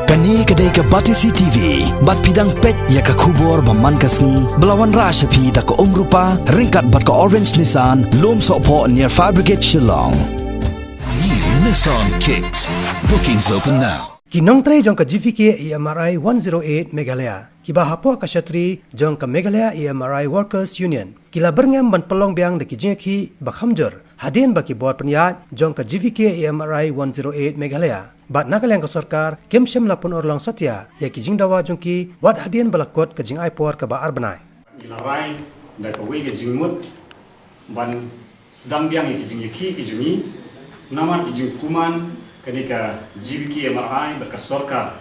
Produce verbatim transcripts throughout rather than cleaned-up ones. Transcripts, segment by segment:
Kane ka dei ka Batesi T V, bad phi dang peit ïa ka khubor ba man ka sngi, ba la wanrah sha phi da ka Umrupa, ryngkat bad ka Orange Nissan, Lumsohphoh near Fire Brigade Shillong. New Nissan Kicks. Bookings open now. Ki nongtrei jong ka G V K E M R I one zero eight Meghalaya, kiba hapoh ka shatri jong ka Meghalaya E M R I Workers Union, ki la byrngem ban pynlong biang da ki jingïakhih ba kham jur, hadien ba ki bor pynïaid jong ka G V K E M R I one zero eight Meghalaya bad na ka liang ka sorkar kim shym la pynurlong satia ïa ki jingdawa jong ki, wat hadien ba la kut ka jingai por kaba ar bnai. Ngi la rai da kawei ka jingmut ban sdang biang ïa ki jingïakhih ki jong ngi, namar ki jingkuman kane ka G V K E M R I bad ka sorkar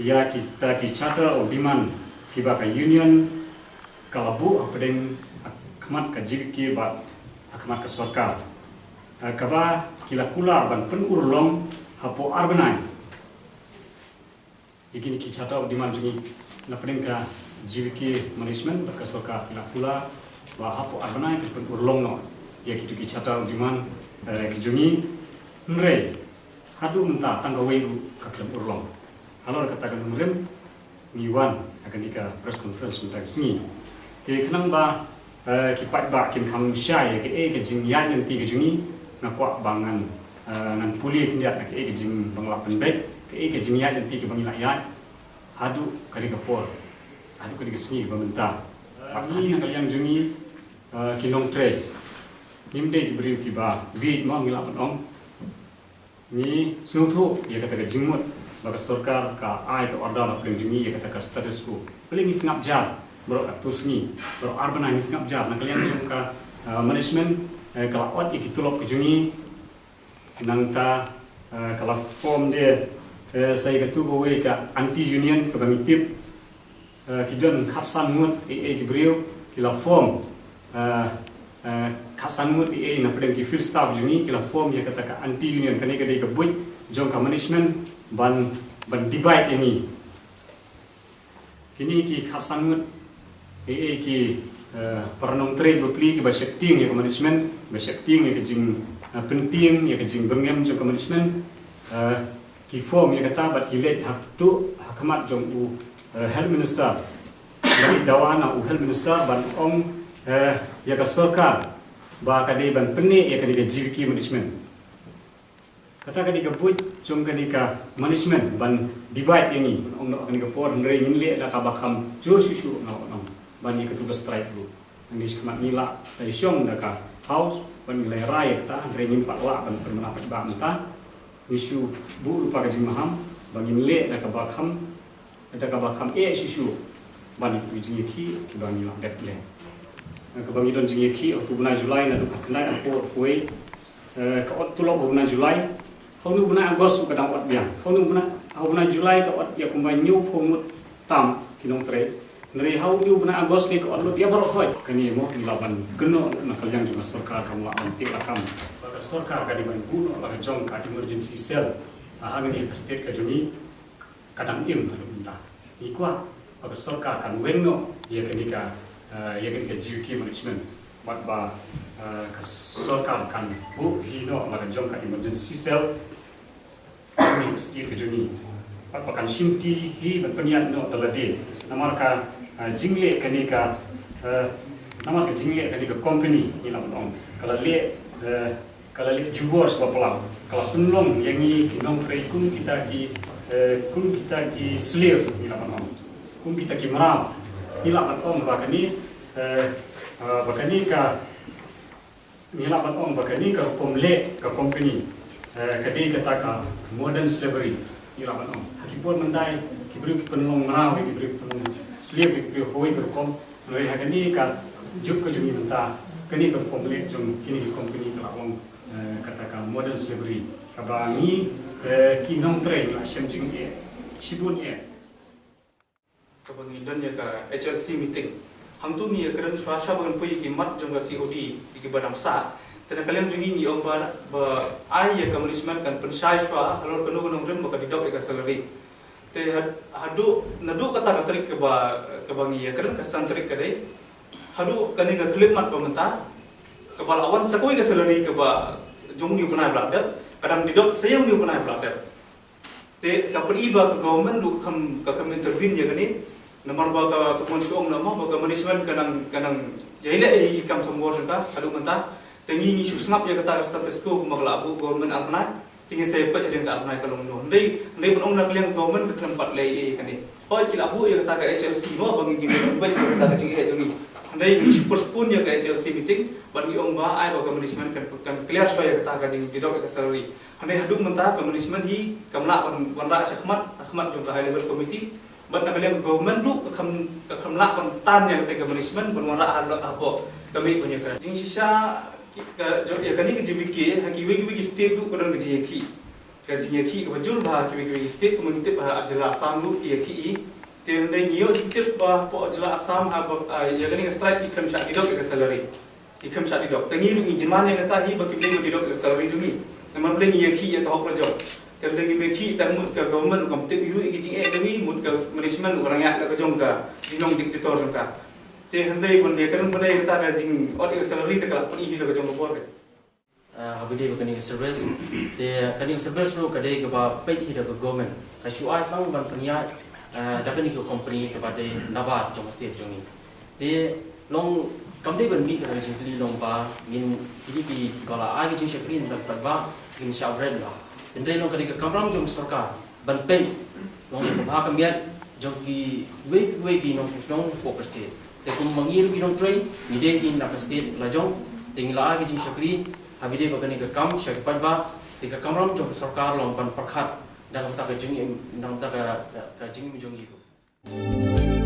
ïa kita ki charter of demand kiba ka union ka la buh hapdeng, ha khmat ka G V K bad ha khmat ka sorkar, eh, kaba ki la kular ban pynurlong hapoh ar bnai. Ïa kine ki charter of demand jong ngi, na pdeng ka G V K management bad ka sorkar ki la kular ba hapoh ar bnai kin pynurlong noh ïa kito ki charter of demand, eh, ki jong ngi. Hynrei haduh mynta tang kawei ruh ka khlem urlong. Halor kata ka nongrim ngi wan ha kane ka press conference mynta ka sngi. Te khnang ba, eh, ki paidbah kin kham shai ïa kaei ka jingïaid lynti ka jong ngi, nga kwah ba ngan, eh, ngan pule khyndiat na kaei ka jing, ba nga la pynbeit, kaei ka jingïaid lynti kaba ngi la ïaid haduh kane ka por, haduh kane ka sngi ba mynta. Bad ngi na ka liang jong ngi, eh, ki nongtrei, ngim dei ki briew kiba bieit mo, ngi lah ban ong. Ngi sngewthuh ïa kata ka jingmut ba ka sorkar ka ai ka order hapdeng jong ngi ïa kata ka status quo. Balei ngi sngap jar baroh katto sngi, baroh ar bnai ngi sngap jar? Na ka liang jong ka, eh, management, eh, ka la ot ïa ki tulop ki jong ngi. Nangta, eh, ka la form de, eh, sa ïa katu kawei ka anti union kaba ngi tip. Eh, ki don khatsan ngut eiei ki briew ki la form, eh, eh, khatsan ngut eiei na pdeng ki field staff jong ngi ki la form ïa kata ka anti union. Kane ka dei ka buit jong ka management ban, ban divide ïa ngi. Kine ki khatsan ngut eiei ki, eh, para nongtrei bapli kiba sheptieng ïa ka management, ba sheptieng ïa ka jing, eh, pyntieng ïa ka jingbyrngem jong ka management. Eh, ki form ïa kata bad ki leit haduh ha khmat jong u, eh, health minister. Bad ki dawa na u health minister ban ong, eh, ïa ka sorkar ba ka dei ban pynneh ïa kane ka G V K management. Kata ka dei ka buit jong kane ka management ban divide ïa ngi. Ban ong noh kane ka por, hynrei ngin leh da kaba kham jur shuh shuh, nga ong, ban ïa katu ka strike ruh. Ngi shi khmat ngi lah, eh, shong da ka house ban ngi leh rai ïa kata, hynrei ngim pat lah ban pynmynta pat ba mynta. Ngi shu buh lypa ka jingmaham ba ngin leh da kaba kham, da kaba kham eh shuh shuh ban ïa katu ka jingïakhih kiba ngi lah dep leh. Kaba ngi don jingïakhih ha utu u bnai July naduh khatkhyndai haduh khatwei, eh, ka ot tulop ha u bnai July. Ha une u bnai August ka dang ot biang. Ha une u bnai, ha u bnai July ka ot ïa kumba hynñiewphew ngut tam ki nongtrei. Hynrei ha une u bnai August ne ka ot lut ïa baroh hoi. Kane mo ngi lah ban kynnoh na ka liang jong ka sorkar, kam lah ban tip lakam. Ba ka sorkar ka dei ban buh noh la ka jong ka emergency cell ha hangne ka state ka jong ngi. Ka dang im haduh mynta. Ngi kwah ba ka sorkar kan weng noh ïa kane ka, eh, ïa kane ka G V K management. Bad ba, eh, ka sorkar kan buh hi noh la ka jong ka emergency cell ha kane ka state ka jong ngi. Bad ba kan shimti hi ban pynïaid noh da lade. Namar ka, eh, jingleh kane ka, eh, namar ka jingleh kane ka company, ngi lah ban ong, ka la leh, eh, ka la leh jubor sha ba palat. Ka la pynlong ïa ngi ki nongtrei kum kita ki, eh, kum kita ki slave, ngi lah ban ong. Kum kita ki mraw. Ngi lah ban ong ba kane, eh, eh, ba kane ka, ngi lah ban ong ba kane ka rukom leh ka company, eh, ka dei kata ka modern slavery, ngi lah ban ong. Ha ki por mynta ki briew ki pynlong mraw, ki briew ki pynlong slave, ki briew ha kawei ka rukom. Hynrei ha kane ka juk ka jong ngi mynta, kane ka rukom leh jong kine ki company ka la long, eh, kata ka modern slavery. Kaba ngi, eh, ki nongtrei ngi la shem jingeh shibun eh. Kaba ngi don ïa ka H L C meeting. Hangtu ngi ïakren shuwa shuwa ba ngan poi ïa ki mat jong ka C O D ïa kiba dang sah. Te na ka liang jong ngi ngi ong ba, ba ai ïa ka management kan pynshai shuwa halor kano kano ka nongrim ba ka deduct ïa ka salary. Te had-, haduh, naduh kata ka tarik kaba, kaba ngi ïakren, ka san tarik ka dei. Haduh kane ka khyllipmat ba mynta, kaba la wan sa kawei ka salary kaba jong une u bnai ba la dep, ka dang deduct sa ïa une u bnai ba la dep. Te Ka pyni ba ka government ruh kam, ka kam intervene ïa kane. Namar ba ka, ka mon shuh ong namar ba ka management ka nang, ka nang ïa ïaleh ïa ki kam sawdong jong ka haduh mynta. Te ngi ngi shu sngap ïa kata ka status quo kumba ka la buh government ar bnai. Te ngi sa ïa peit hadien ka ar bnai ka long kumno. Hynrei, hynrei ban ong na ka liang ka government ka khlem pat leh ei ei kane. Hooid ki la buh ïa kata ka H L C mo ba ngi, ngi peit ïa kata ka jingeh jong ngi. Hynrei ngi shu postpone ïa ka H L C meeting bad ngi ong ba ai ba ka management kan, kan clear shuwa ïa kata ka jingdedok ïa ka salary. Hynrei haduh mynta ka management hi kam lah ban, ban wanrah sha khmat, ha khmat jong ka high level committee. Bad na ka liang ka government ruh ka kham, ka kham lah ban tan ïa kata ka management ban wanrah ha, hapoh ka mih ban ïa ka. Jingshisha ka jong ïa kane ka J V K ha kiwei kiwei ki state ruh ka don ka jingïakhih. Ka jingïakhih kaba jur bha ha kiwei kiwei ki state, kumba ngi tip ba ha jylla Assam ruh ki ïakhih hi. Te hynrei ngi ïoh jingtip ba hapoh jylla Assam ha ba, ah, ïa kane ka strike ki khlem shah dei dok ïa ka salary. Ki khlem shah dei dok. Te ngi ruh ngi demand ïa kata hi ba kim dei ban dei dok ïa ka salary jong ngi. Namar balei ngi ïakhih ïa ka hok la jong. Te lada ngim ïakhih te mut ka government ruh kam tip ïa ki jingeh jong ngi, mut ka management ruh ka nang ïaid la ka jong ka jinglong dictator jong ka. Te hynrei ban ïa kren ban ïa kata ka jingot ïa ka salary te ka la pyni hi la ka jong ka bor ka. Ah, ha ba dei ba kane ka service. Te kane ka service ruh ka dei kaba peit hi da ka government. Ka shu ai tang ban pynïaid, ah, da kane ka company kaba dei NABARD jong ka state jong ngi. Te long kam dei ban mih ka jingkylli long ba ngin kine kiba la ai ka jingshakri na ka paidbah ngin shah bret la. Hynrei long ka dei ka kamram jong sorkar ban peit long ka bha ka miat jong kiwei kiwei ki nongshong shnong hapoh ka state. Te kum ma ngi ruh ki nongtrei ngi dei ki na ka state la jong, te ngi la ai ka jingshakri ha ba dei ba kane ka kam sha ki paidbah. Te ka kamram jong sorkar long ban pyrkhat da kata ka jingim, da kata ka, ka, ka jingim jong ngi ruh.